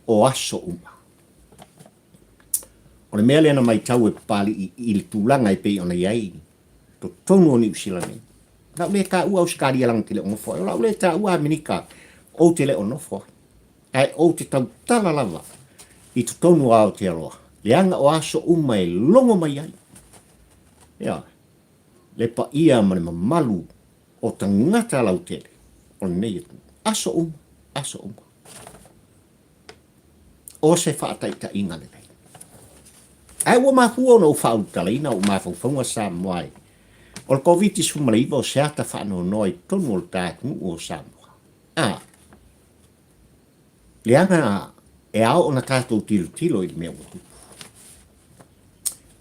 [SPEAKER 1] o aso uma. O le mea lea na matau e Papalii i le tulaga e pei ona i ai totonu o Niu Sila nei. O lau le taua Ausetalia leaga ou te le o nofo ai. O lau le taua Amerika ou te le o nofo ai. Ae ou te tautala lava i totonu o Aotearoa, leaga o aso uma e logo mai ai. Ioe. Le paia ma le mamalu o tagata lautele o lenei atunuu. Aso uma, aso uma. O se faataitaiga lelei. Ae ua mafua ona ou faaulutalaina ou mafaufauga Samoa e o le Koviti-19 o se ata faanoanoa i totonu o le ta atunuu o Samoa. A, leaga e ao ona tatou tilotilo i le mea ua tupu.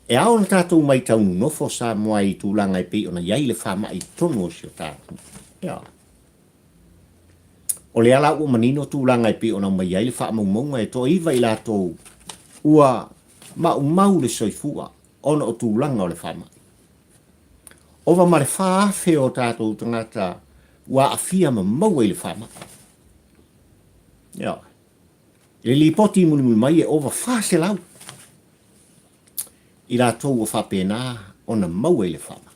[SPEAKER 1] E ao ona tatou matau nonofo Samoa i tulaga e pei ona i ai le faamai i totonu o si o ta atunuu. Ioe. O lea la ua manino tulaga e pei ona aumai ai le faamaumauga e toaiva i latou ua maumau le soifua ona o tulaga o le faamai. Ova ma le 4,000 o tatou tagata ua aafia ma maua i le faamai. Ioe. I le lipoti mulimuli mai e ova 400 i latou ua faapena ona maua i le faamai.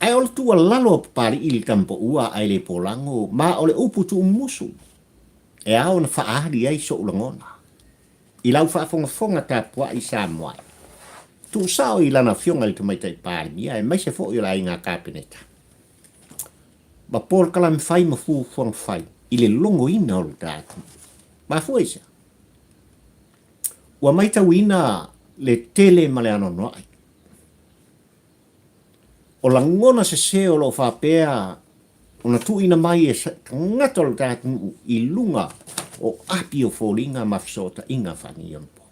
[SPEAKER 1] Ae o le tuualalo a Papalii i le tamapaua ae le polago ma o le upu tuumusu e ao ona faaali ai so'u lagona i lau faafogafoga tapuai Samoa e tuusao i lana afioga i le Tamaitai Palemia aemaise foi o le Aiga Kapeneta ma polokalame fai ma fuafuaga fai i le logoina o le ta atunuu. Mafua i sea? Ua maitauina le tele ma le anoanoai o lagona sese o lo o faapea ona tuuina mai e tagata o le ta atunuu i luga o api o foliga ma fesootaiga faaneionapo.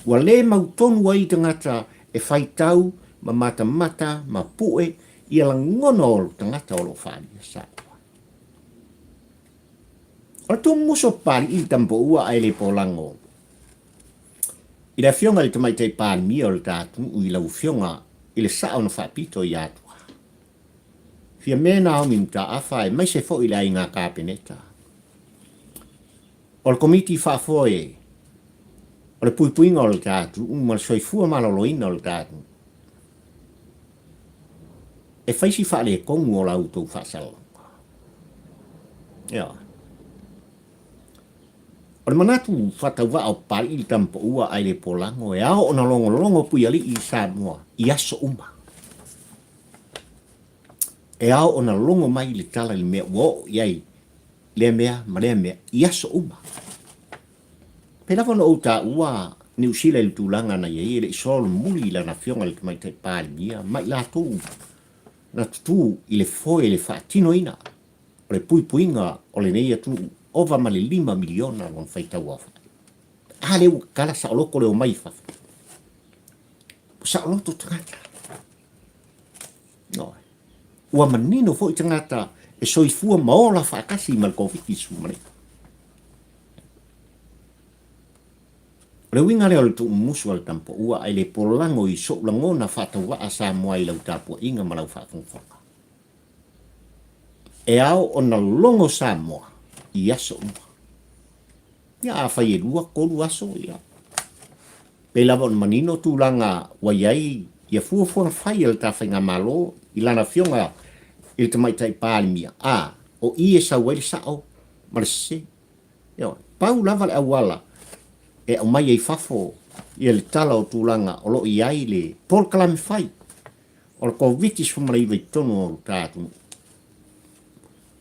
[SPEAKER 1] Ua le mautonu ai tagata e faitau ma matamata ma pue ia lagona o tagata o lo o faaalia Samoa. O le tumusu o Papalii i le tamapaua ae le polago i le afioga i le Tamaitai Palemia o le ta atunuu i lau afioga i le sao na faapito ia Atua. Fiame Naomi Mataafa aemaise foi le aiga Kapeneta. O le Komiti Faafoe o le Puipuiga o le ta atunuu ma le Soifua Maloloina o le ta atunuu e fai si faaletonu o la outou faasalalauga. Ioe. O le manatu faatauvaa o Papalii le tamapaua ae le polago e ao ona logologo Puialii i Samoa i aso uma. E ao ona logo mai le tala i le mea ua oo i ai lea mea ma lea mea i aso uma. Pei lava ona ou taua Niu Sila i le tulaga na i ai e le i solomuli i lana afioga i le Tamaitai Palemia ma i latou na tutū i le foe i le faatinoina o le puipuiga o lenei atunuu ova ma le $5 miliona lona faitau aofai. A lea ua tatala saoloto le omai i fafo. Ua saoloto tagata. Ioe. Ua manino foi tagata e soifua ma ola faatasi ma le Koviti-19. O le uiga lea o le tuumumusu a le tamapaua ae le polago i so'u lagona faatauvaa Samoa i lau tapuaiga ma lau faafogafoga. E ao ona logo Samoa i aso uma. Ia afai e lua, tolu aso, ia pei lava ona manino tulaga ua i ai ia fuafuaga fai a le ta faigamalo i lana afioga i le Tamaitai Palemia, a o i e sau ai le sa'o ma le sese. Ioe, pau lava le auala e aumai ai fafo ia le tala o tulaga o lo o i ai le polokalame fai o le Koviti-19 i totonu o le ta atunuu,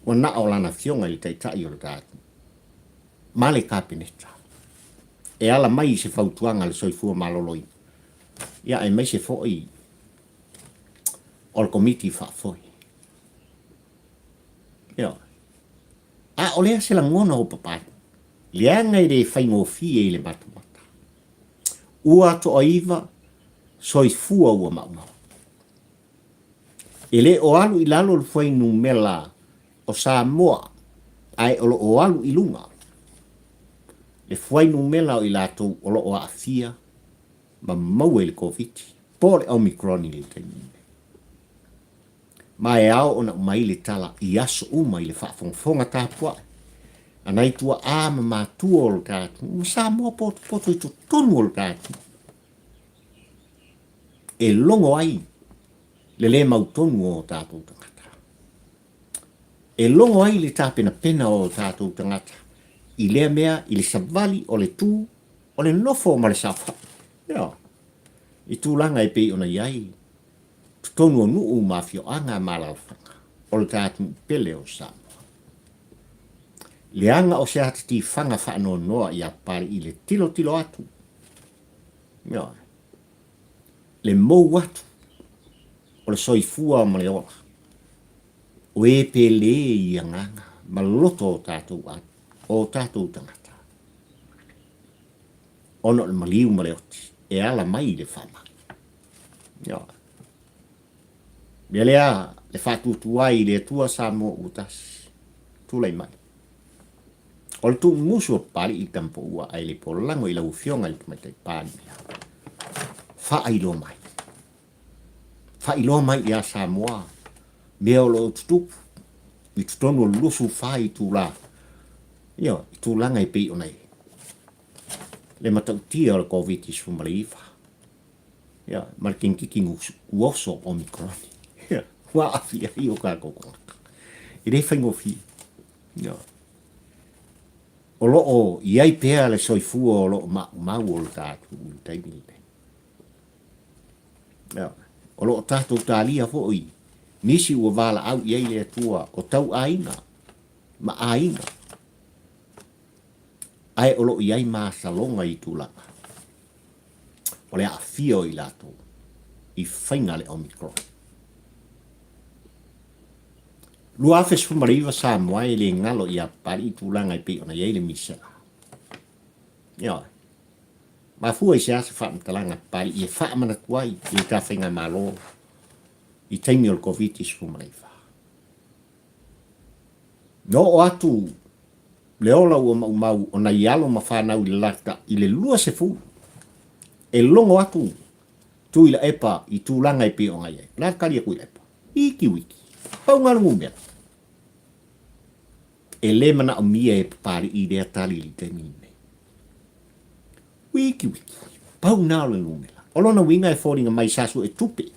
[SPEAKER 1] ua na o lana afioga i le Taitai o le ta atunuu ma le Kapeneta e ala mai i se fautuaga a le Soifua Maloloina, ia aemaise foi o le Komiti Faafoe. Ioe. A o lea se lagona o Papalii, leaga e le faigofie i le matamata. Ua toaiva soifua ua maumau. E le o alu i lalo le fuainumela o Samoa ae o lo o alu i luga le fuainumela o i latou o lo o aafia ma maua i le Koviti po o le Omicron i le taimi lenei. Ma e ao ona aumai le tala i aso uma i le faafogafoga tapuai a nai tuaa ma matua o le ta atunuu ma Samoa potopoto i totonu o le ta atunuu e logo ai le le mautonu o o tatou tagata. E logo ai le tapenapena o o tatou tagata i lea mea i le savali o le tu o le nofo ma le saofai. Ioe. I tulaga e pei ona i ai totonu o nuu ma afioaga ma alaalafaga o le ta atunuu pele o Samoa. Leaga o se ata tifaga faanoanoa ia Papalii i le tilotilo atu, ioe, le mou atu o le soifua ma le ola o e pele i agaga ma loto o tatou o tatou tagata ona o le maliu ma le oti e ala mai i le faamai. Ioe. Mea lea le faatuatua ai i le Atua Samoa ua tasi. Tulai mai. O le tuumusu o Papalii i Tamapoua ae le polago i lau Afioga i le Tamaitai Palemia. Faailoa mai. Faailoa mai ia Samoa mea o lo o tutupu i totonu o le 24 itula. Ioe, i tulaga e pei ona i ai le matautia o le Koviti-19. Ia, ma le kengiki uoso Omikoroni. Ia, ua aafia ai o tatou tagata. E le faigofie. Ia. O lo o i ai pea le soifua o lo o maumau o le tatou i le taimi lenei. Ia, o lo o tatou talia foi nisi ua valaau i ai le Atua o tauaiga ma aiga, ae o lo o i ai masaloga i tulaga o le aafia o i latou i faiga a le Omicron. 2019 Samoa e le galo ia Papalii i tulaga e pei ona i ai le misela. Ioe. Mafua i se a se faamatalaga a Papalii e faamanatu ai i le ta faigamalo i taimi o le Koviti-19. Na oo atu le ola ua maumau o nai alo ma fanau i le lata i le 20 e logo atu Tuilaepa i tulaga e pei ona i ai. O le a le tali a Tuilaepa? Wiki wiki. Pau na o le numera. E le manaomia e Papalii lea tali i le taimi lenei. Wiki wiki. Pau na o le numera. O lona uiga e foliga mai sa sue tupe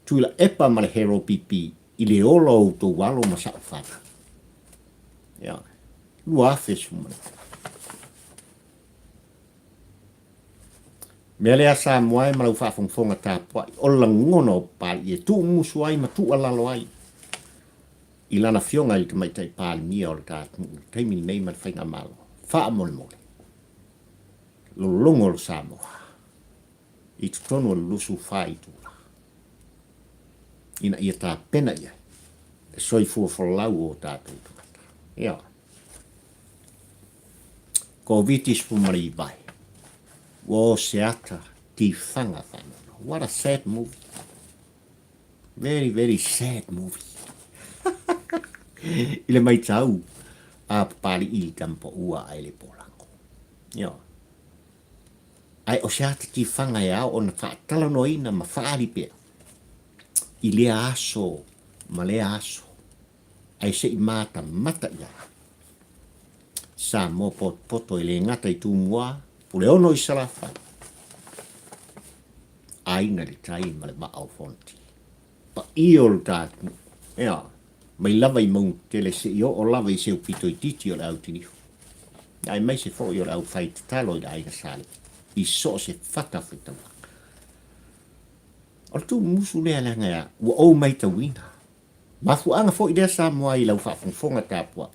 [SPEAKER 1] Tuilaepa ma le Hero PP i le ola o outou alo ma sa'u fanau. Ia, 2019. Mea lea Samoa e ma lau faafogafoga tapuai, o le lagona o Papalii e tuumusu ai ma tuualalo ai i lana afioga i le Tamaitai Palemia o le ta atunuu i le taimi lenei ma le faigamalo. Faamolemole, lologo le Samoa i totonu o le 24 itula ina ia tapena i ai le soifua folau o tatou tagata. Ioe. Koviti-19, ua o se ata tifaga faanoanoa. What a sad movie. Very, very sad movie. I le maitau a Papalii i Tamapaua ae le Polago. Ioe. Ae o se ata tifaga e ao ona faatalanoaina ma faaali pea i lea aso ma lea aso ae se i matamata i ai. Samoa potopoto e le gata i Tumua, Puleono i Salafai, Aiga i le Tai ma le Vaa o Fonoti. Paia o le ta atunuu, ea, mai lava i Maugatele se i oo lava i se upito itiiti o le au tinifu, aemaise foi o le au fai tatalo i le aiga Sale i so o se fata faitaulaga. O le tuumusu lea leaga ua ou maitauina Mafuaaga foi lea Samoa i lau faafogafoga tapuai.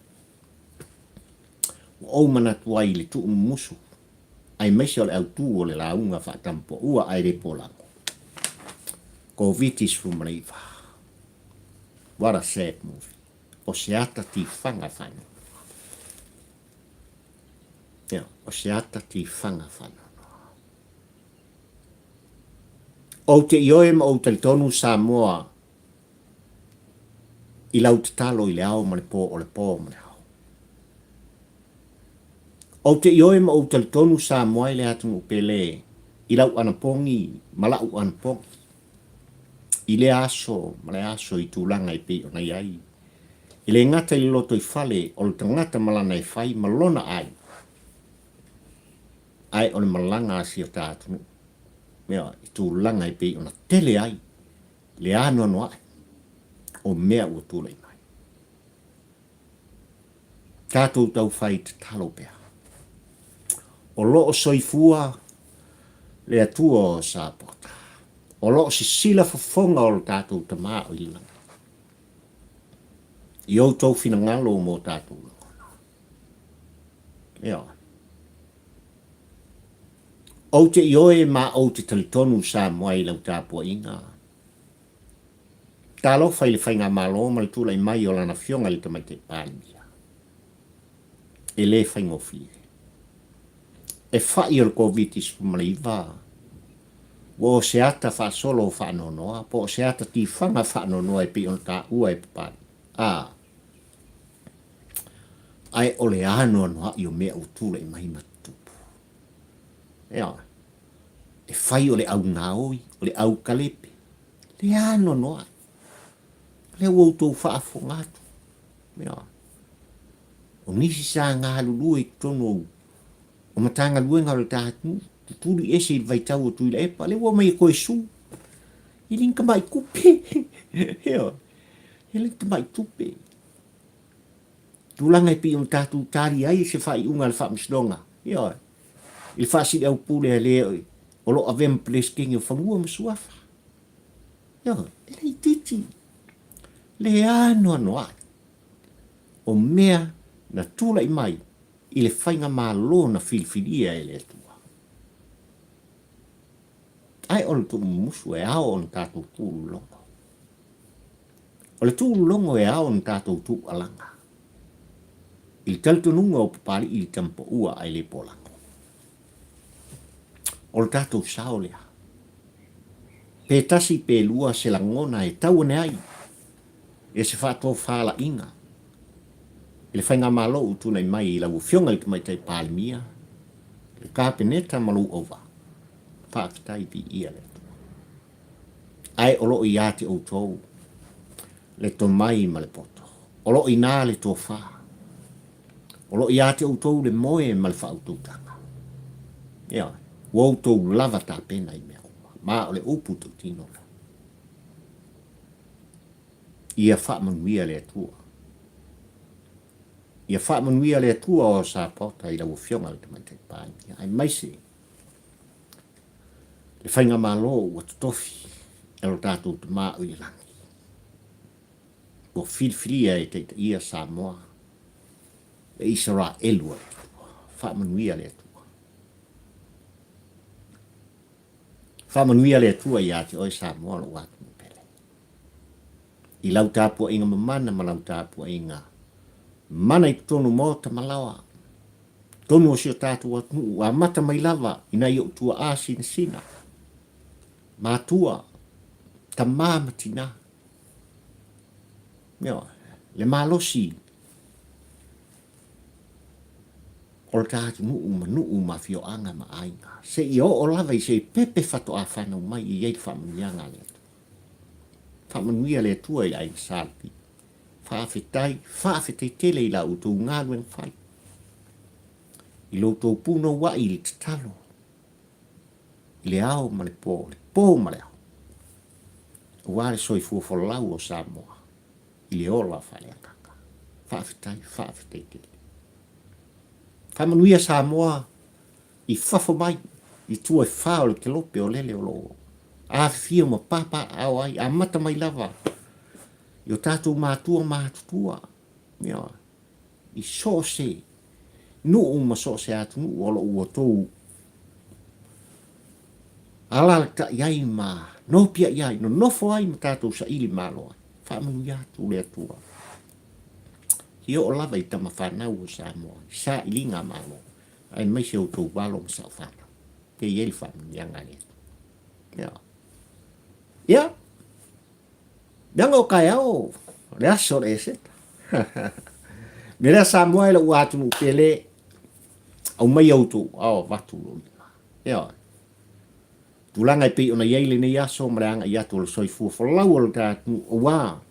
[SPEAKER 1] Ua ou manatu ai i le tuumumusu aemaise o le autu o le lauga faatampuaua ae le polago. Koviti-19. What a sad movie. O se ata tifaga faanoanoa. Ia, o se ata tifaga faanoanoa. Ou te ioe ma ou talitonu Samoa i lau tatalo i le ao ma le po, o le po ma le ao. Ou te ioe ma ou talitonu Samoa i le atunuu pele i lau anapogi ma la'u anapogi. I lea aso ma le aso i tulaga e pei ona i ai, e le gata i le lotoifale o le tagata ma lana e fai ma lona aiga, ae o le malaga a si o ta atunuu, ioe, i tulaga e pei ona tele ai le anoanoai o mea ua tulai mai. Tatou taufai tatalo pea. O lo o soifua le Atua o Sapota. O lo o sisila fofoga o lo tatou Tama o i le lagi i outou finagalo mo tatou lagona. Ioe. Ou te ioe ma ou te talitonu Samoa i lau tapuaiga. Talofa i le Faigamalo ma le tulai mai o lana Afioga i le Tamaitai Palemia. E le faigofie. E fa'i o le Koviti-19, ua o se ata faasolo faanoanoa po o se ata tifaga faanoanoa e pei ona taua e Papalii. A, ae o le anoanoa'i o mea ua tulai mai ma tutupu. Ioe. E fai o le au gaoi, o le au kalepe, le anoanoai. Lea ua outou faafofoga atu. Ioe. O nisi sa galulue i totonu o o Matagaluega o le ta atunuu, tutuli ese i le vaitau o Tuilaepa, lea ua omai e toe su. E le ni tamai tupe. Ioe. E le ni tamai tupe. Tulaga e pei ona tatou tali ai se faaiuga a le Faamasinoga, ioe, i le faasiliaupule a le o lo o avea ma Peresetene o Fanua ma Suafa. Ioe, e le itiiti le anoanoai o mea na tulai mai i le faigamalo na filifilia e le Atua. Ae o le tuumumusu e ao ona tatou tuulogo. O le tuulogo e ao ona tatou tuualaga i le talitonuga o Papalii i le tamapaua ae le polago. O le tatou sao lea. Pe tasi pe lua se lagona e tau ane ai e se faatofalaiga i le Faigamalo ua tulai mai i lau Afioga i le Tamaitai Palemia, le Kapeneta ma lou auvaa. Faafetai viia le Atua. Ae o lo o ia te outou le tomai ma le poto. O lo o inā le tofa. O lo o ia te outou le moe ma le faautautaga. Ioe, ua outou lava tapena i mea uma, ma o le upu tautino lea. Ia faamanuia le Atua. Ia faamanuia le Atua o Sapota i lau Afioga i le Tamaitai Palemia, aemaise le faigamalo ua totofi e lo tatou Tama o i le lagi, ua filifilia e taitaia Samoa le Isaraelu a le Atua. Faamanuia le Atua. Faamanuia le Atua ia te oe Samoa lou atunuu pele. I lau tapuaiga mamana ma lau tapuaiga mana i totonu maota ma laoa, totonu o si o tatou atunuu, amata mai lava i nai ou tuaa sinasina, matua, tama ma tina. Ioe, le malosi o le ta atunuu ma nuu ma afioaga ma aiga, seia oo lava i se pepe faatoa fanau mai e i ai le faamanuiaga a le Atua. Faamanuia le Atua i le aiga Sa Levi. Faafetai, faafetai tele i la outou galuega fai, i lo outou punouai i le tatalo, i le ao ma le po, le po ma le ao, aua le soifua folau o Samoa i le ola faaleagaga. Faafetai, faafetai tele. Faamanuia Samoa i fafo mai, i tua e fa o le kelope o lele o lo o afifio ma papaaao ai, amata mai lava i o tatou matua matutua, ioe, i so o se nuu ma so o se atunuu o lo o ua outou alaalatai ai ma nopiai ai, nonofo ai ma tatou saili malo ai. Faamanuia atu le Atua. Ia oo lava i tama fanau o Samoa, i sailiga malo, aemaise outou alo ma saofanau. Ia i ai le faamanuiaga a le Atua. Ia. Ia. Leaga o taeao le aso o le Eseta. Me lea Samoa e lou atunuu pele, aumaia outou ao avatu lou lima. Ioe. Tulaga e pei ona i ai lenei aso ma le agai atu o le soifua folau o le ta atunuu aua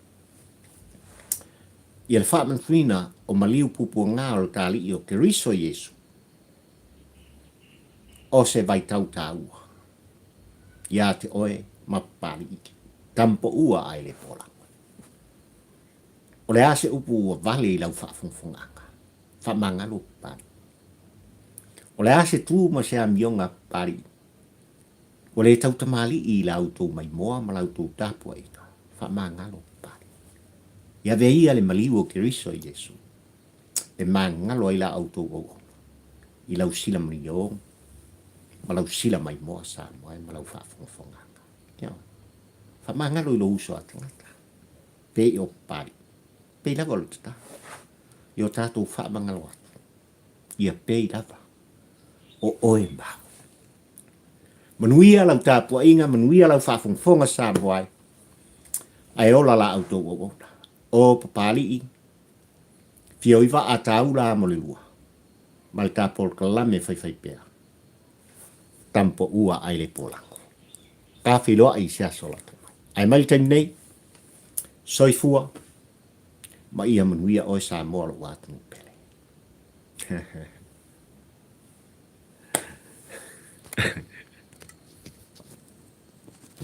[SPEAKER 1] ia le faamanatuina o maliu puapuaga o le ta Alii o Keriso Iesu, o se vaitau taua ia te oe ma Papalii, Tamapoua ae le Polago. O le a se upu ua vale i lau faafogafogaaga? Faamagalo Papalii. O le a se tu ma se amioga Papalii? Ua le tautamalii i la outou maimoa ma la outou tapuaiga. Faamagalo Papalii. Ia avea ia le maliu o Keriso Iesu e magalo ai la outou auauna i lau sila manuia ma lau sila maimoa Samoa e ma lau faafogafogaaga. Ioe. Faamagalo i lou uso a tagata. Pei o Papalii. Pei lava o le tatalo. I o tatou faamagalo atu. Ia pei lava o oe ma au. Manuia lau tapuaiga, manuia lau faafogafoga Samoa e. Ae ola la outou auauna. O Papalii, fia o i vaa taula mo le lua, ma le ta polokalame faifaipea. Tamapoua ae le polago. Ta feiloai i se aso lata mai. Ae mai le taimi nei, soifua ma ia manuia oe Samoa lou atunuu pele.